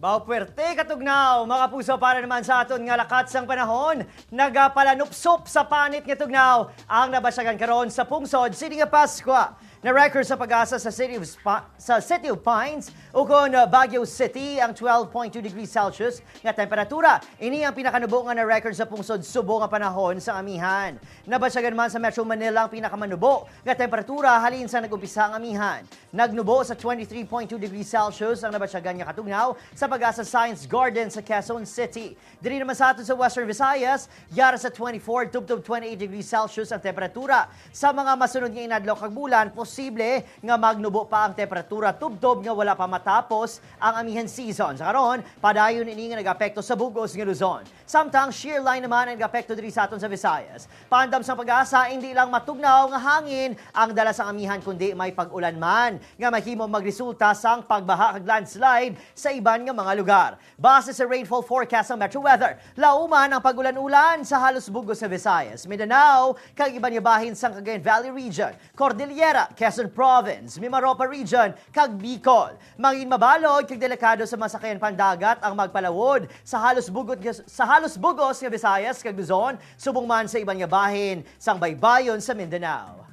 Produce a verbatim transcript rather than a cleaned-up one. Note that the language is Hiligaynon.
Mao puwerte ka tugnaw, mga kapuso, para naman sa aton nga lakat sang panahon. Nagapalanupsop sa panit nga tugnaw ang nabatyagan karon sa pungsod sini nga Paskwa. Na-record sa PAGASA sa City of Spa- sa City of Pines ukon, uh, Baguio City ang twelve point two degrees Celsius nga temperatura. Ini ang pinakanubo nga na-record sa pungsod subong nga panahon sa amihan. Nabatyagan man sa Metro Manila ang pinakamanubo nga temperatura halin sa nag-umpisa ang amihan. Nagnubo sa twenty-three point two degrees Celsius ang nabatyagan nga katugnaw sa PAGASA Science Garden sa Quezon City. Diri naman sa aton sa Western Visayas, yara sa twenty-four tubtob twenty-eight degrees Celsius ang temperatura. Sa mga masunod nga inadlaw kag bulan, posible nga magnubo pa ang temperatura tubtob nga wala pa matapos ang amihan season. Sa karon, padayon ini nga nag-apekto sa bug-os nga Luzon. Samtang shear line naman ang nag-apekto diri sa aton sa Visayas. Paandam sang PAGASA, indi lang matugnaw nga hangin ang dala sang amihan, kundi may pag-ulan man nga mahimo magresulta sang pagbaha kag landslide sa iban nga mga lugar. Base sa rainfall forecast sang Metro Weather, lauman ang pag-ulan-ulan sa halos bug-os sa Visayas, Mindanao, kag iban nga bahin sang Cagayan Valley Region, Cordillera, Quezon Province, Mimaropa Region, kag Bicol. Mangin mabalod kag delikado sa mga sakayan pandagat ang magpalawod sa halos bug-os nga, sa halos bug-os nga Visayas kag Luzon, subong man sa iban nga bahin sang baybayon sa Mindanao.